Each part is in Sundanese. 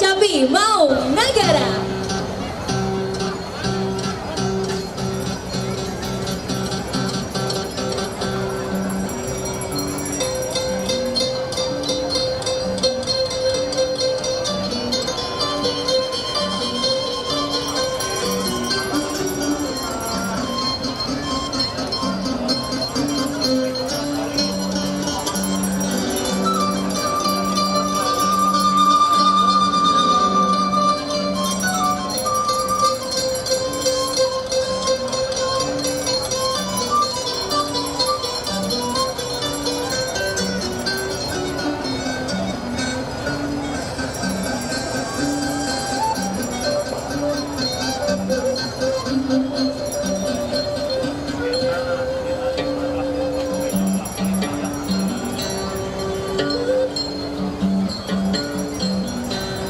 Kacapi Maung Nagara.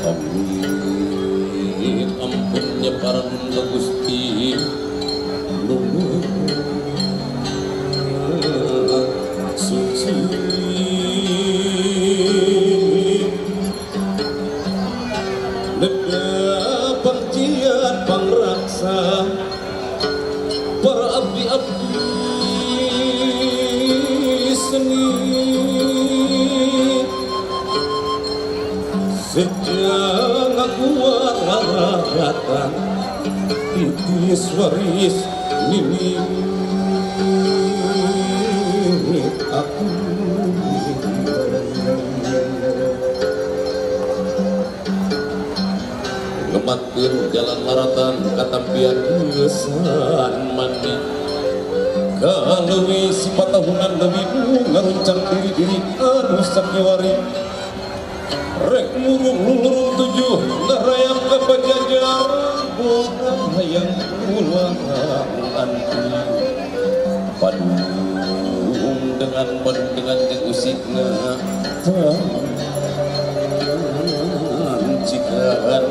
Amin ampunnya para nunda Gusti suci lega pangjian pangraksa para abdi-abdi seni sejak ngakuat raratan titis waris nini aku ngematkeun jalan maratan katampian geusan mandi kaleuwi sipatahunan leuwih ngaruncang diri-diri anu sakiwari rek murung lulurung tujuh ngarayang ka pajajaran boga hayang ulang anti padung dengan jeung usikna pancikan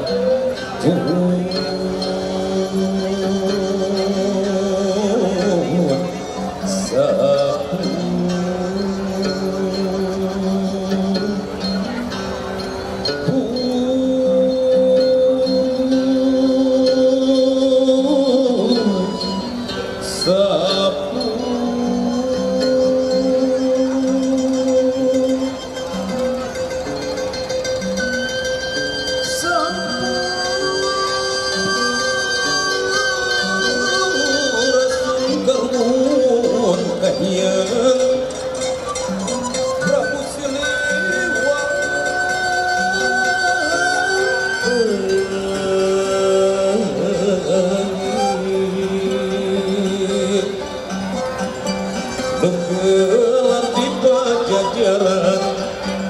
Begelar di pajajaran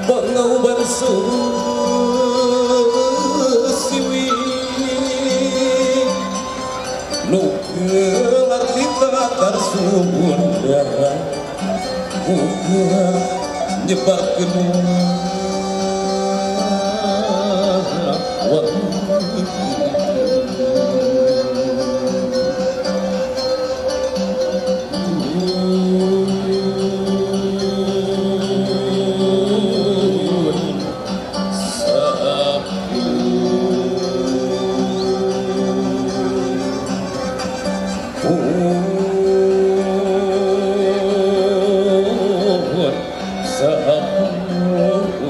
pangauban siwi nu gelar di tatar Sunda muga nyebarkeun wangi. Sampun.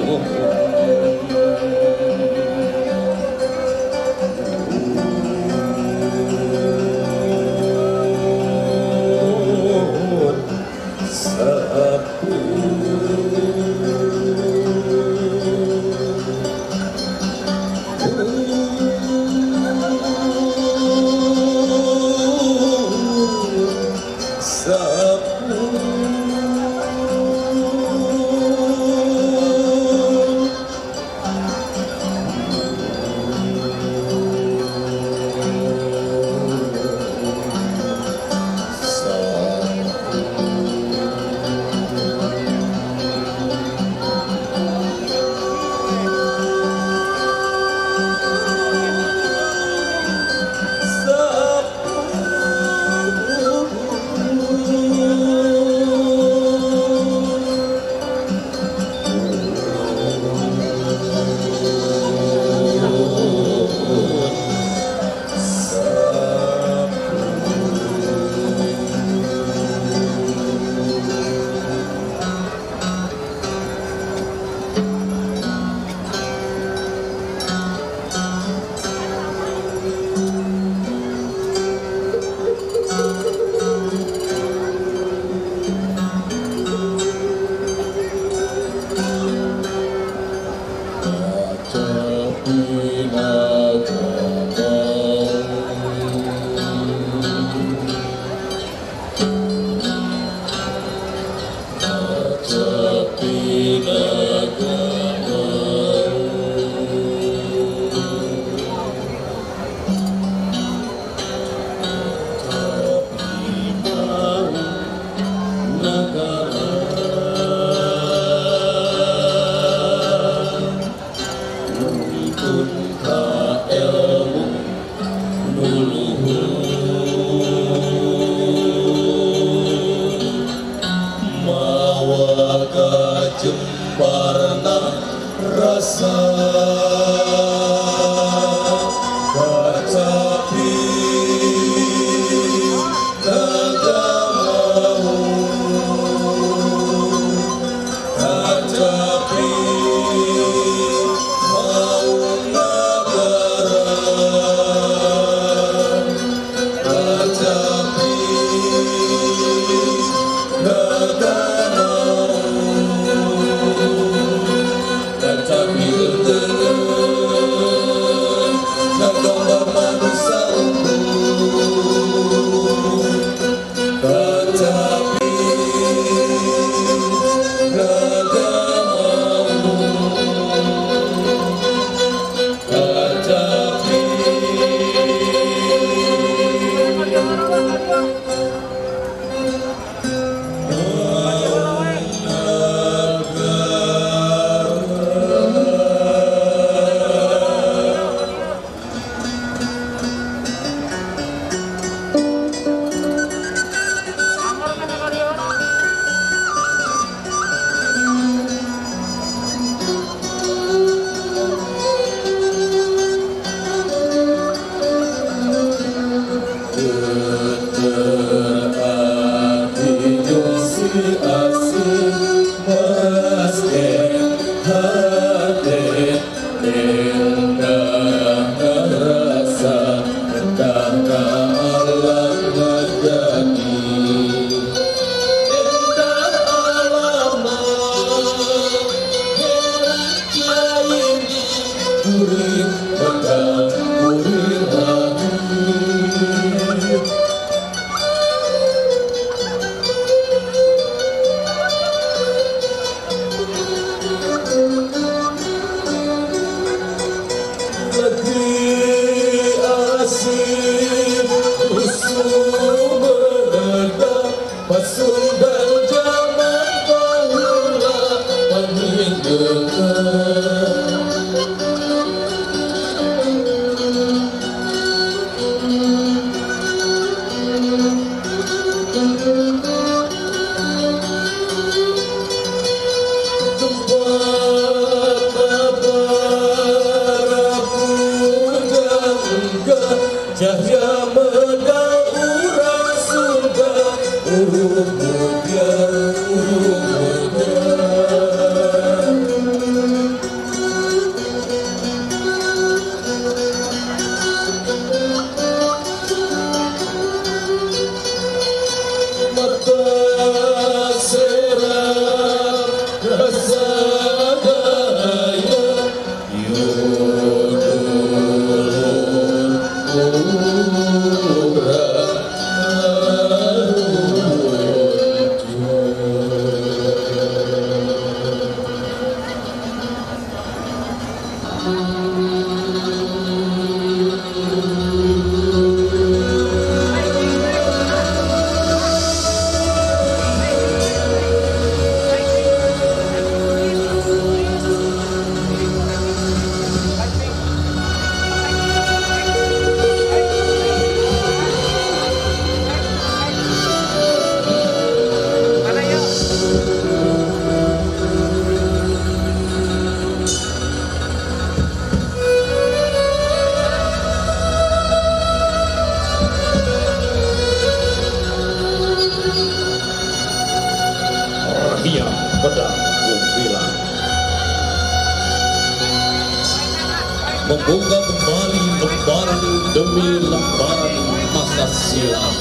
Membuka kembali lembaran demi lembaran masa silam,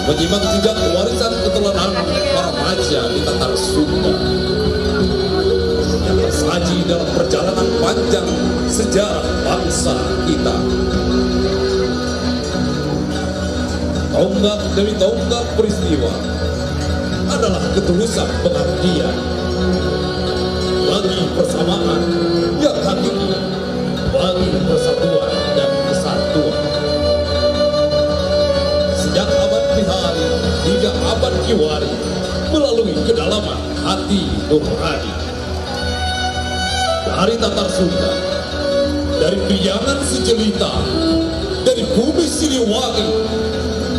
menyimak jejak warisan keteladanan para raja di Tatar Sunda. yang tersaji dalam perjalanan panjang sejarah bangsa kita. Tonggak demi tonggak peristiwa adalah ketulusan pengabdian bagi persamaan yang hakiki, bagi persatuan dan kesatuan. Sejak abad Bihari hingga abad Kiwari, melalui kedalaman hati nurani. Dari Tatar Sunda, dari Priangan Sejelita, dari bumi Siliwangi,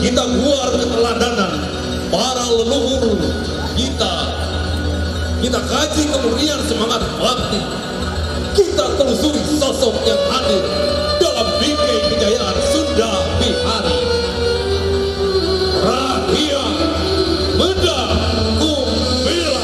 kita keluar keteladanan para leluhur kita. Kita kaji kemurnian semangat bakti. Kita telusuri sosok yang hadir dalam bingkai kejayaan Sunda Bihari. Rahiyang Medang Gumbira.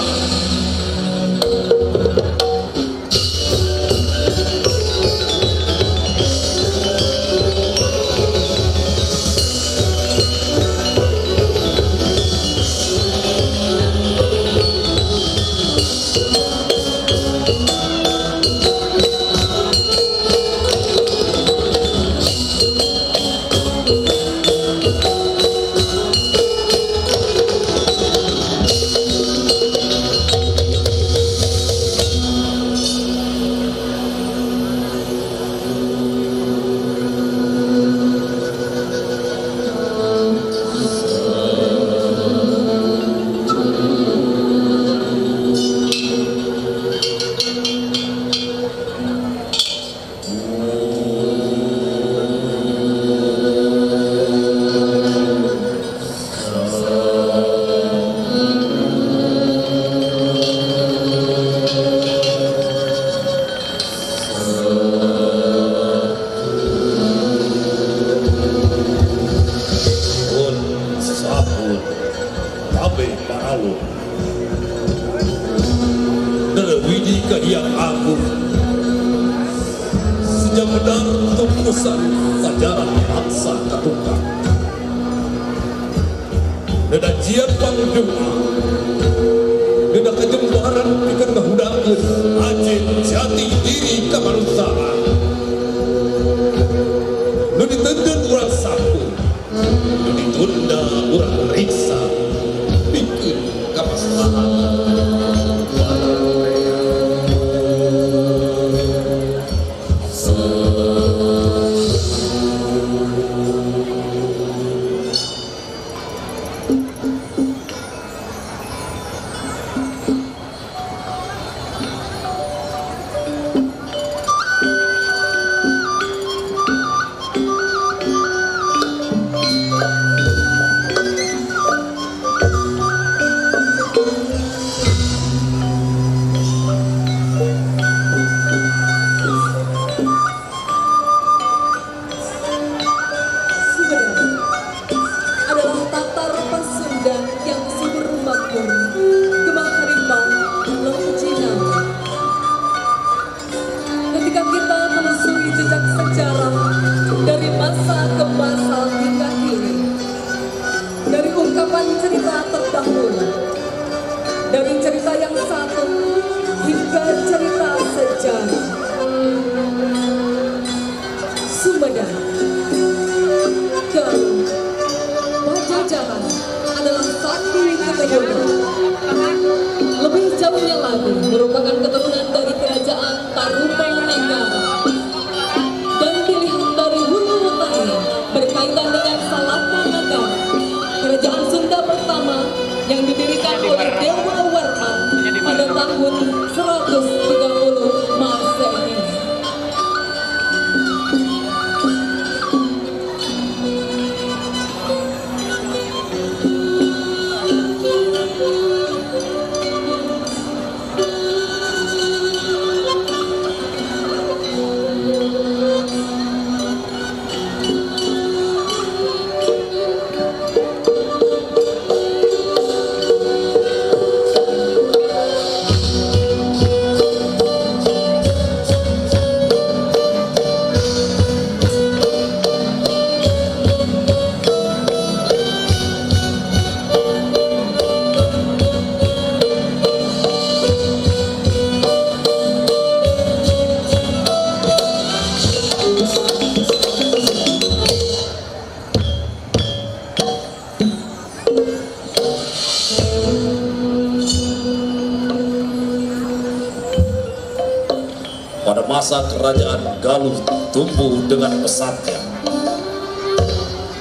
masa kerajaan Galuh tumbuh dengan pesatnya.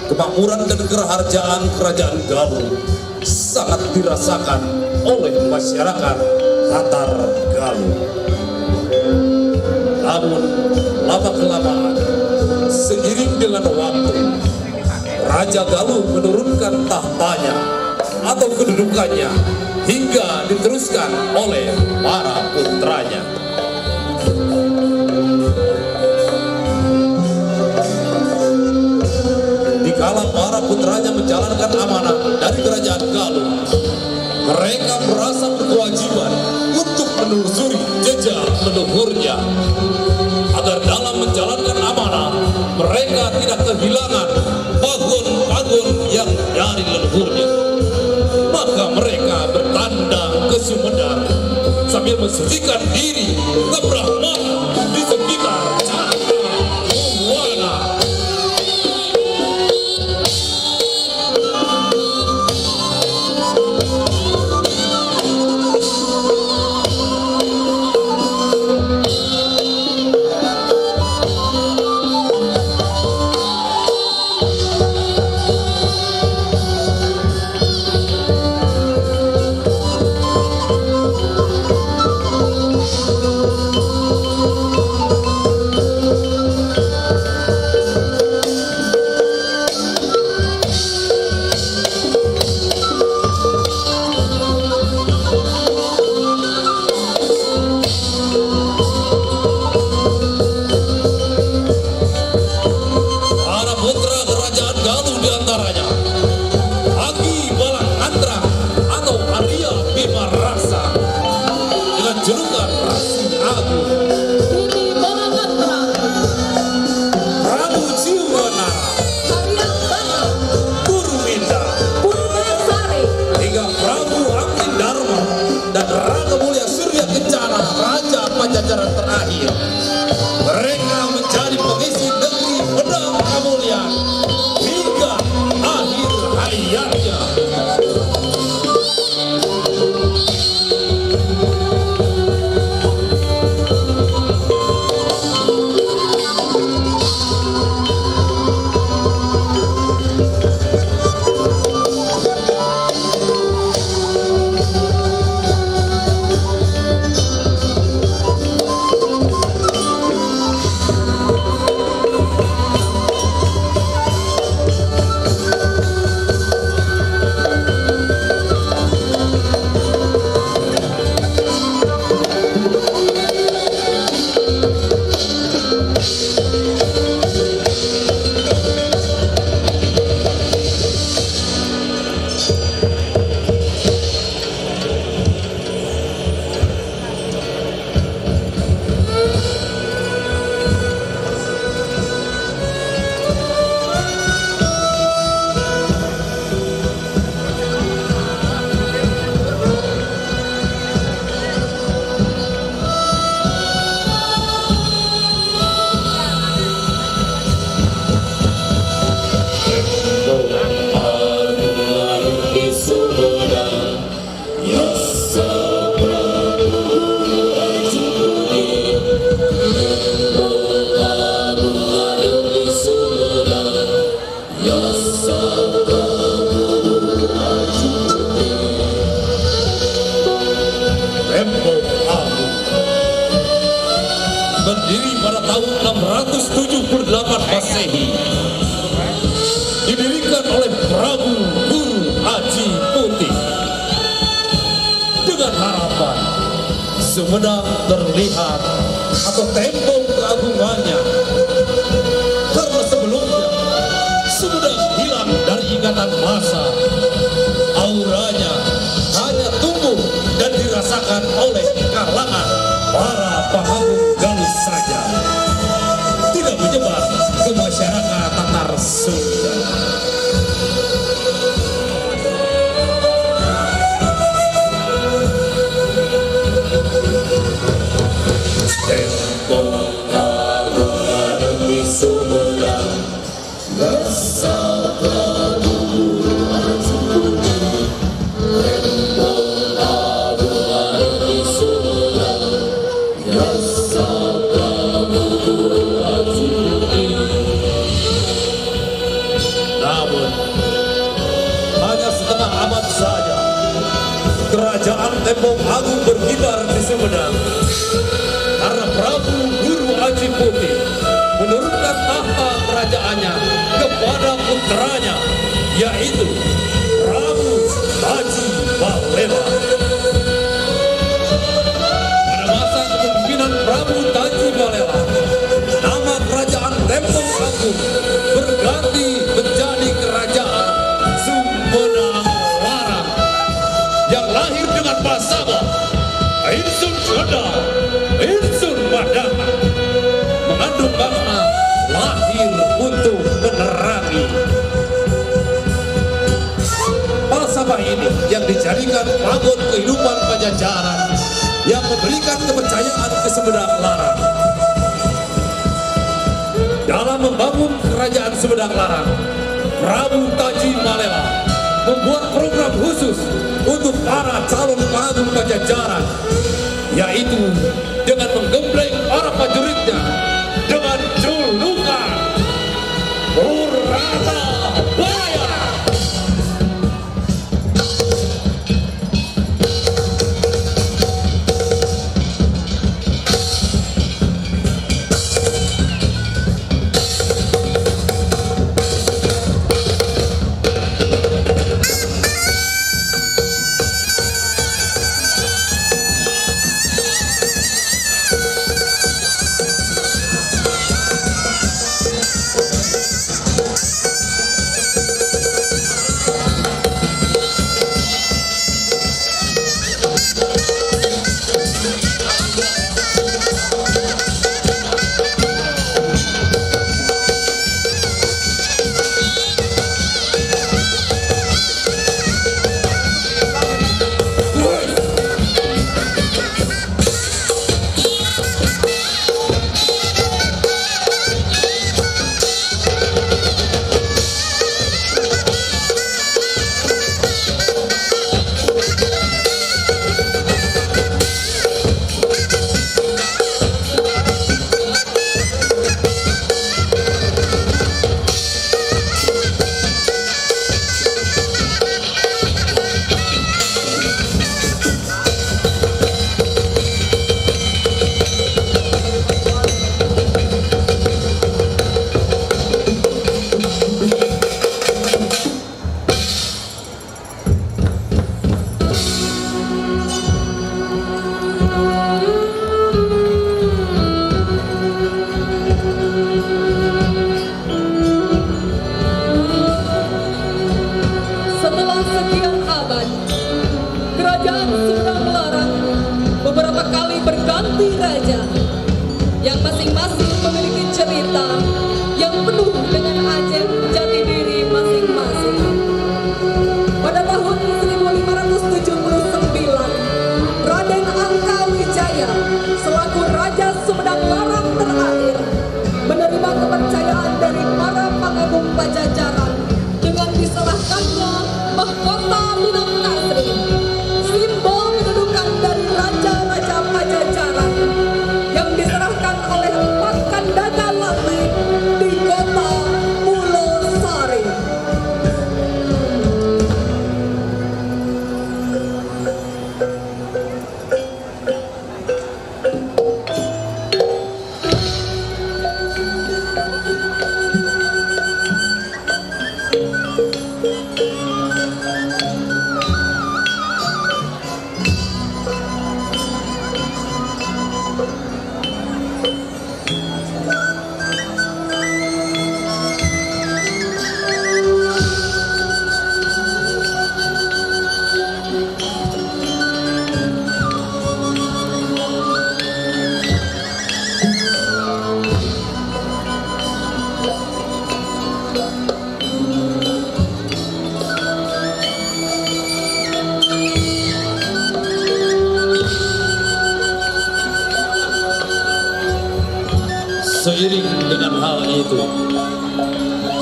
Kemakmuran dan keraharjaan kerajaan Galuh sangat dirasakan oleh masyarakat Tatar Galuh. Namun lama-kelamaan, seiring dengan waktu, Raja Galuh menurunkan tahtanya atau kedudukannya hingga diteruskan oleh para putranya. Dikala para putranya menjalankan amanah dari kerajaan Galuh, mereka merasa berkewajiban untuk menelusuri jejak leluhurnya agar dalam menjalankan amanah mereka tidak kehilangan pagon-pagon yang dari leluhurnya. Maka mereka bertandang ke Sumedang sambil mensucikan diri ke Brahmana di sekitar Cakra Buwana. Pajajaran terakhir, mereka menjadi pengisi negeri Medang Kamulyan hingga akhir hayatnya. Tembok Agung berdiri pada tahun 678 Masehi, didirikan oleh Prabu Guru Aji Putih dengan harapan Sumedang terlihat atau tembok keagungannya, karena sebelumnya Sumedang hilang dari ingatan masa. Auranya hanya tumbuh dan dirasakan oleh kalangan para pengagung Galuh saja, tidak menyebar ke masyarakat Tatar Sunda. Tembok Agung di Sumedang, Yasa Prabu Guru Aji Putih. Tembok Agung di Sumedang, Yasa Tembok Agung berkibar di Sumedang karena Prabu Guru Aji Putih menurunkan tahta kerajaannya kepada putranya, yaitu Prabu Taji Malela. Pada masa kepemimpinan Prabu Taji Malela, nama kerajaan Tembok Agung berganti menjadi kerajaan Sumedang Larang yang lahir dengan pasabah Insun Sunda, Insun Madana, mengandung makna lahir untuk menerangi. Falsafah ini yang dijadikan pagon kehidupan Pajajaran yang memberikan kepercayaan ke Sumedang Larang. Dalam membangun kerajaan Sumedang Larang, Prabu Taji Malela membuat program khusus untuk para calon panggung Pajajaran, yaitu dengan menggembleng para prajuritnya dengan julukan Purata Baya. Setelah sekian abad, kerajaan Sumedang Larang beberapa kali berganti raja yang masing-masing memiliki cerita yang penuh dengan ajaib jati diri masing-masing. Pada tahun 1579, Raden Angka Wijaya selaku Raja Sumedang Larang terakhir menerima kepercayaan dari para pangagung Pajajaran dengan diserahkannya mahkota Minang Kasri, simbol kedudukan dari raja-raja Pajajaran yang diserahkan oleh empat kandaka lantai di kota Pulosari. Seiring dengan hal itu,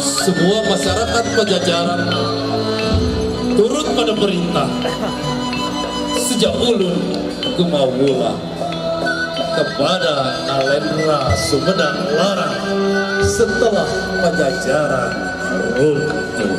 semua masyarakat Pajajaran turut pada perintah sejak ulun Gumawula kepada Nalendra Sumedang Larang setelah Pajajaran runtuh.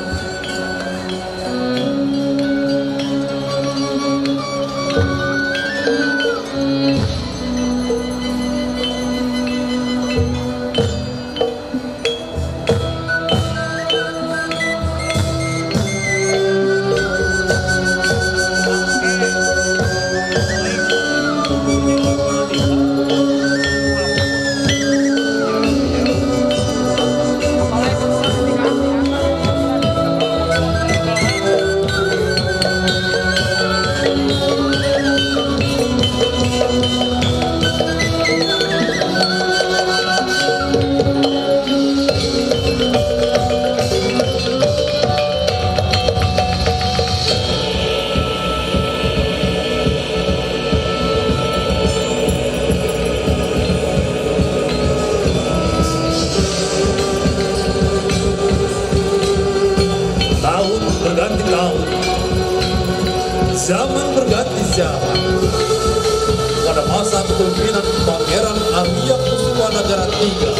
Mangkuwanagara III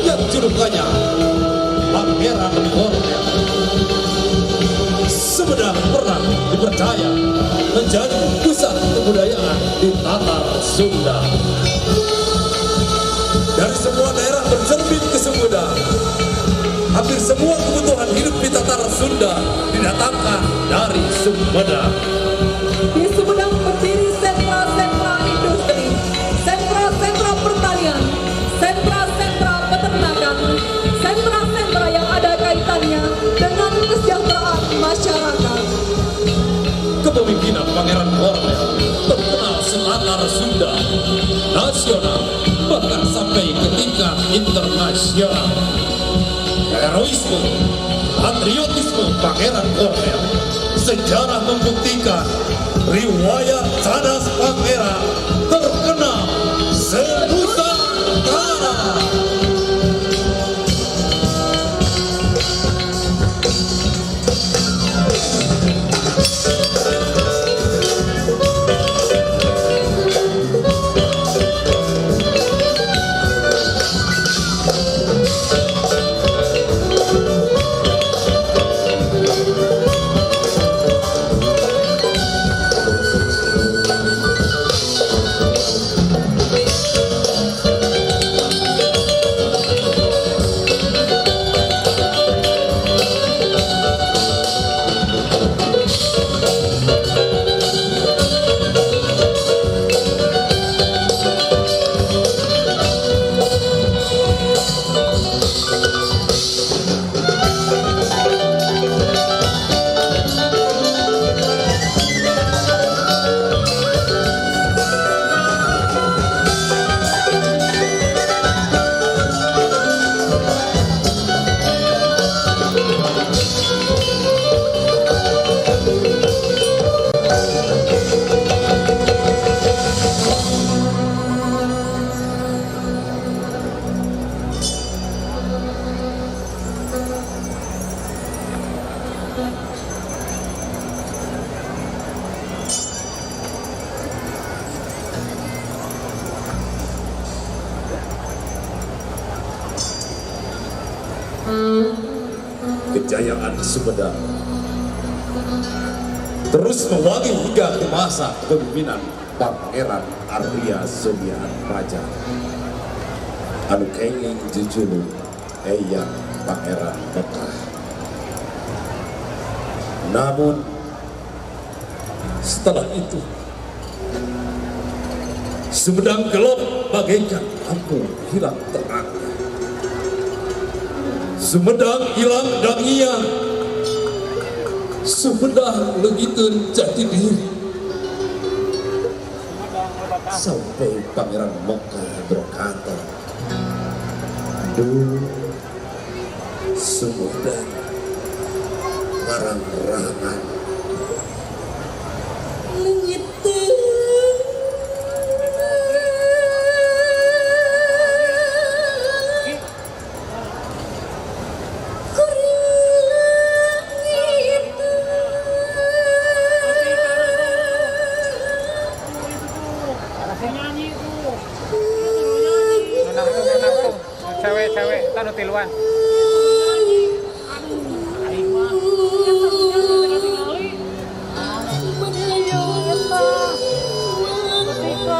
yang julukannya Pangeran Kornel. Sumedang pernah dipercaya menjadi pusat kebudayaan di Tatar Sunda. Dari semua daerah bercermin ke Sumedang. Hampir semua kebutuhan hidup di Tatar Sunda didatangkan dari Sumedang. Di Sumedang berdiri sentra-sentra industri, sentra-sentra pertanian, sentra-sentra peternakan, sentra-sentra yang ada kaitannya dengan kesejahteraan masyarakat. Kepemimpinan Pangeran Kornel terkenal setatar Sunda, nasional, bahkan sampai ke tingkat internasional. Heroisme, patriotisme Pangeran Kornel, sejarah membuktikan riwayat cadas pangeran terkenal senusantara. Kejayaan Sumedang terus mewangi hingga ke masa kepemimpinan Pangeran Arya Suryaatmaja anu kenging jejuluk Eyang Pangeran Mekah. Namun setelah itu Sumedang gelap bagaikan lampu hilang terangnya. Sumedang hilang dangia, Sumedang leungiteun jati diri. Sampai Pangeran Mekah berkata, "Duh, Sumedang ngarang-rangan." Cewek-cewek, taruh tiluan. Sayang.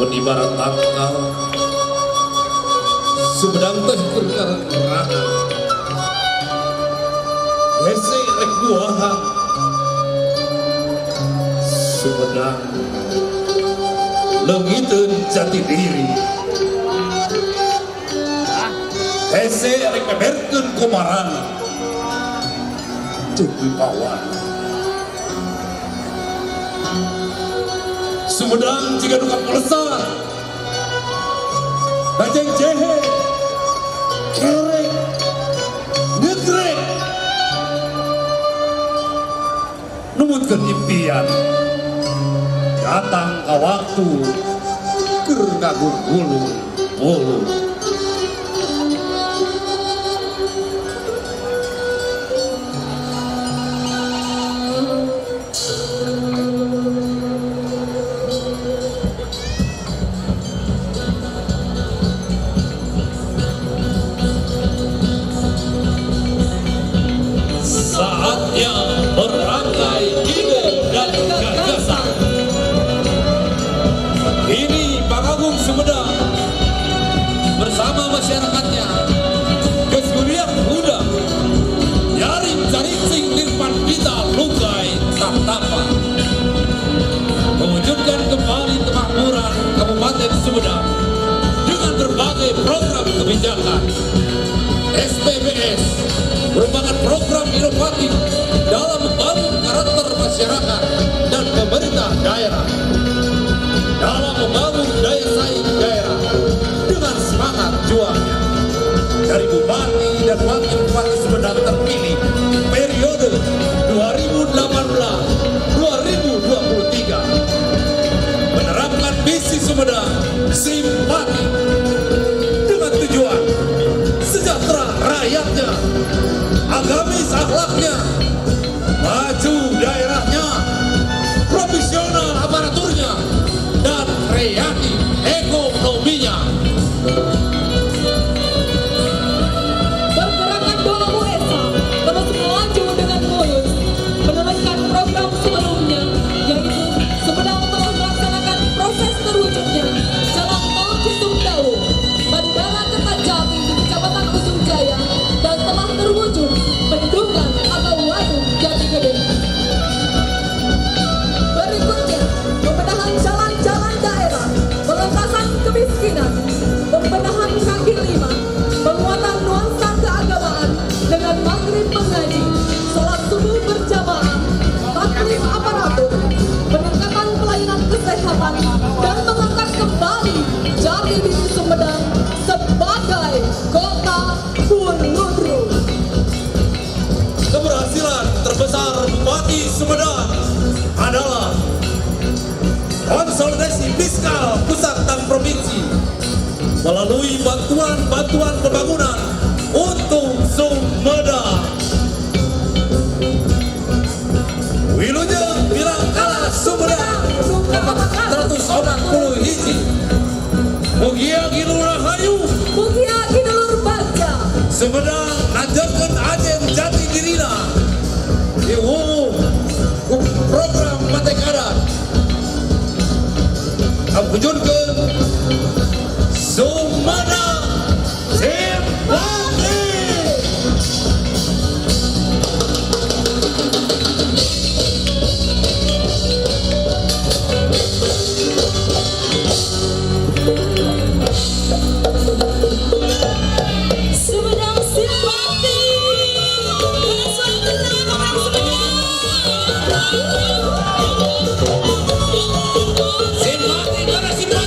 Mun ibarat tangkal Sumedang teh keur ngarengrang. Hese rek buahan Sumedang leungiteun jati diri. Hese rek beberkeun kumaran ceuk wibawa. Sumedang jiga nu kapulesa bajeng jehe kerek negrek numutkeun impian datang ka waktu keur ngagulung-gulung. Saatnya merangkai ide dan gagasan. Ini Pangagung Sumedang bersama masyarakatnya geus guriang muda nyaring caricing nirpan kita lukai tahtapa mewujudkan kembali kemakmuran Kabupaten Sumedang dengan berbagai program kebijakan. SPBS merupakan program inovatif dalam membangun karakter masyarakat dan pemerintah daerah dalam membangun daya saing daerah dengan semangat juangnya. Dari Bupati dan Wakil Bupati Sumedang terpilih periode 2018-2023 menerapkan visi Sumedang simpati dengan tujuan sejahtera rakyatnya, agamis akhlaknya, maju daerahnya, profesional aparaturnya, dan kreatif ekonominya. Pergerakan Doa Esa terus melaju dengan mulus, meneruskan program sebelumnya, yaitu Sumedang telah melaksanakan proses terwujudnya Jalan Tol Cisumdawu, Bandara Kertajati di Kecamatan Ujung Jaya, dan telah terwujud bendungan atau Waduk Jati Gede. Berikutnya, pembenahan jalan-jalan daerah, pengentasan kemiskinan, pembenahan kaki lima, penguatan nuansa keagamaan dengan maghrib mengaji, sholat subuh berjamaah, taklim aparatur, peningkatan pelayanan kesehatan, dan mengangkat kembali jati diri Sumedang sebagai kota Buludru. Keberhasilan terbesar Bupati Sumedang adalah konsolidasi fiskal pusat dan provinsi melalui bantuan-bantuan pembangunan untuk Sumedang. Wilujeng Bilangkala Sumedang 441. Mugia Gilur Rahayu, Mugia Gilur Bagja. Sumedang lanjutkan ajen jati dirina diwungu ku program Matekada kabujurkeun Sumedang simpati. Sumedang simpati. Dengan suara tenang orang Sumedang. Simpati karena simpati.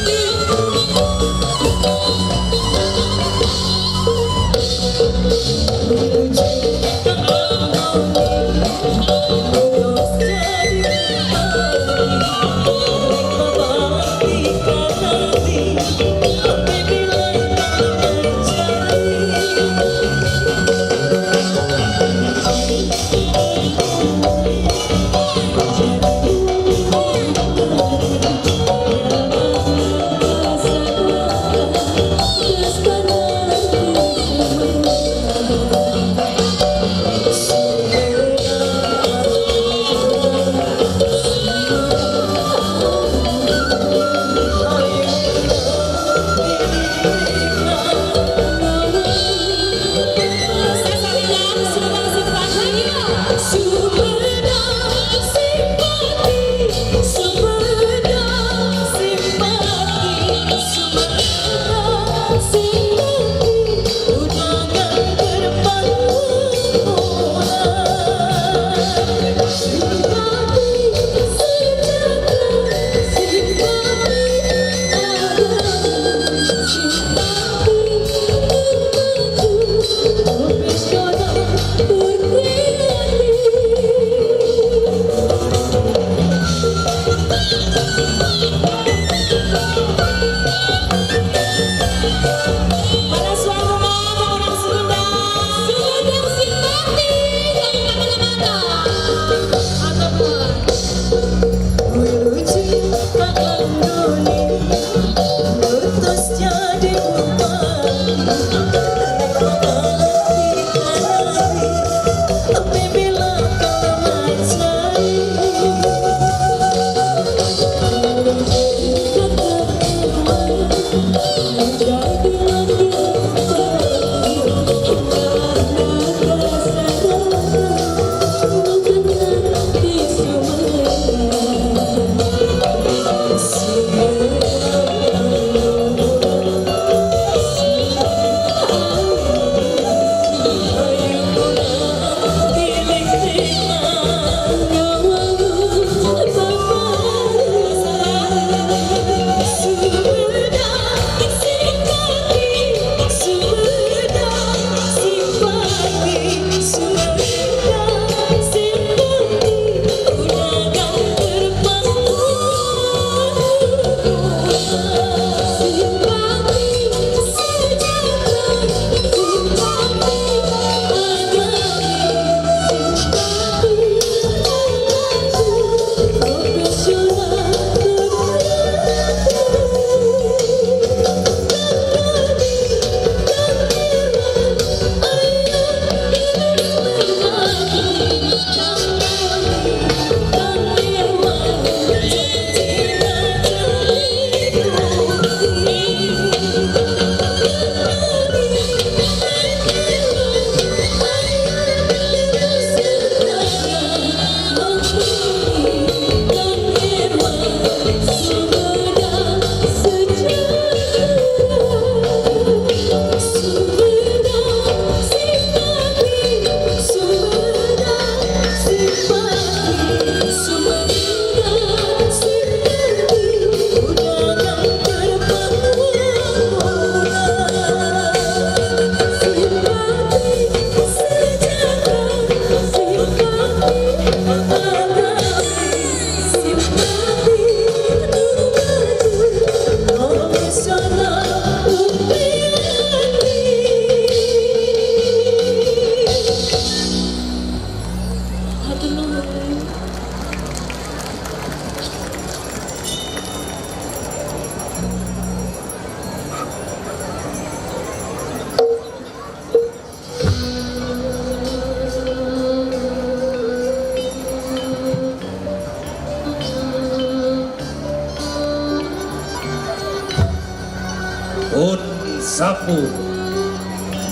Kun sapu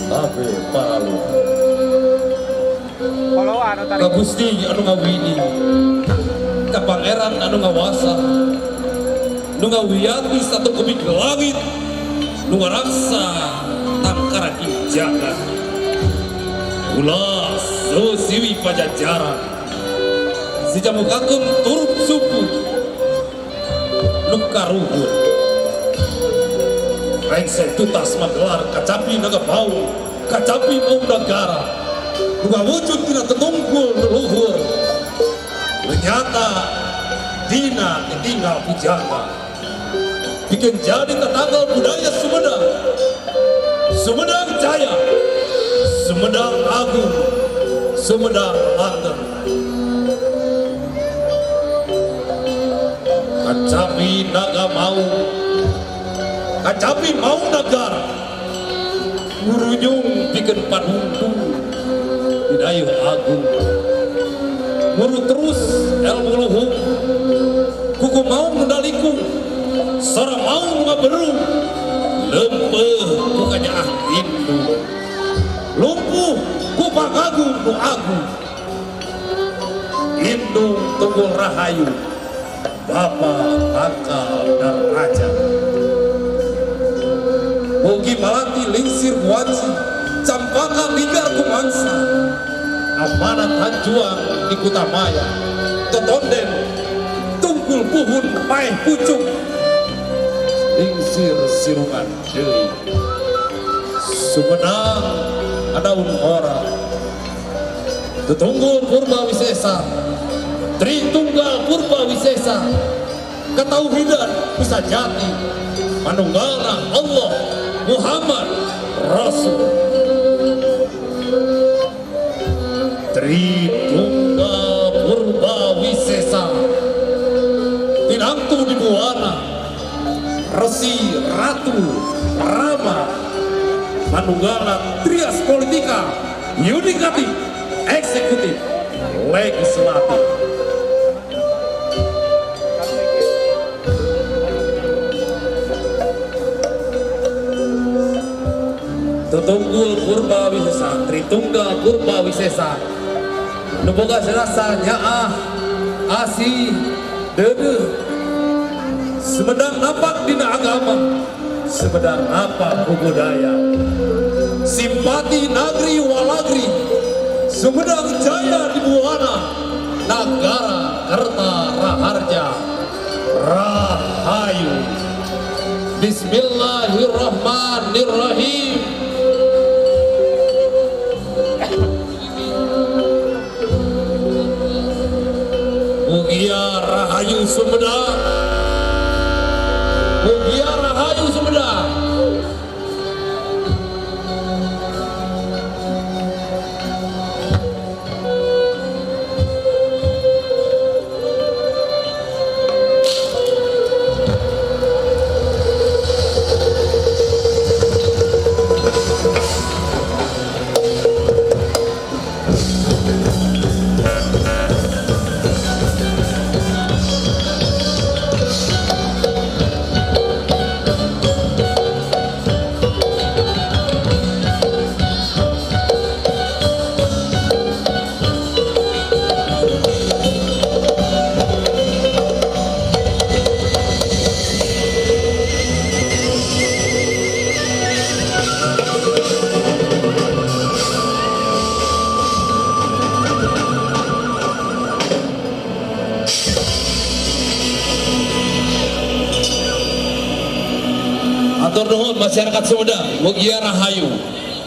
abe paralu. Ka Gusti anu ngawini, ka Pangeran anu ngawasa, nu ngawiyati satu kubik langit, nu ngaraksa tangkaran jagat. Ulah sosiwi pajajaran, si jamukakeun turup suku, nu karuhun. Rengse tutas magelar kacapi naga bau, kacapi mau negara, nu ngawujud dina tetungkul leluhur, nu nyata dina ditinggal pujangga, bikin jadi tetanggal budaya Sumedang, Sumedang Jaya, Sumedang Agung, Sumedang Lanten. Kacapi naga mau, kacapi mau negara, ngurunyung bikin panungtung didayuh agung, nguru terus ilmu luhung, kuku mau ngendaliku, sora mau ngaberung, lempeh bukannya ah indu, lumpuh ku pagagung nu agung, indung tunggul rahayu, bapa tangkal dan raja. Mugi malati lingsir wanci, campaka ligar kumangsa, amanat hanjuang di Kutamaya, totonden tunggul puhun paeh pucung, lingsir sirungan deui. Sumedang adaun ora, tetunggul purba wisesa, Tritunggal purba wisesa, ketauhidan bisa jati, manunggalna Allah Muhammad Rasul. Tritunggal purba wisesa, tinangtu di buana, Resi Ratu Rama, manunggalna trias politika, yudikatif, eksekutif, legislatif. Tetunggul purba wisesa, Tritunggal purba wisesa, nu boga serasa nyaah, asih, deudeuh, Sumedang napak dina agama, Sumedang napak ku budaya, simpati nagri walagri, Sumedang jaya di buana, nagara kerta raharja, rahayu. Bismillahirrahmanirrahim. Mugia rahayu Sumedang, mugia rahayu Sumedang. Atur nuhun masyarakat Sumedang, mugia rahayu,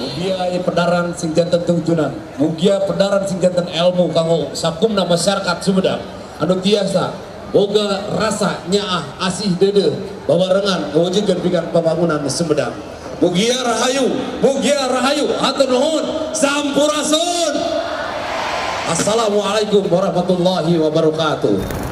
mugia aya pedaran sing janten tujunan, mugia pedaran sing janten ilmu kanggo sakumna masyarakat Sumedang anu tiasa boga rasa nyaah asih deudeuh babarengan ngawujudkeun pikeun pembangunan Sumedang. Mugia rahayu, mugia rahayu, atur nuhun, sampurasun. Assalamualaikum warahmatullahi wabarakatuh.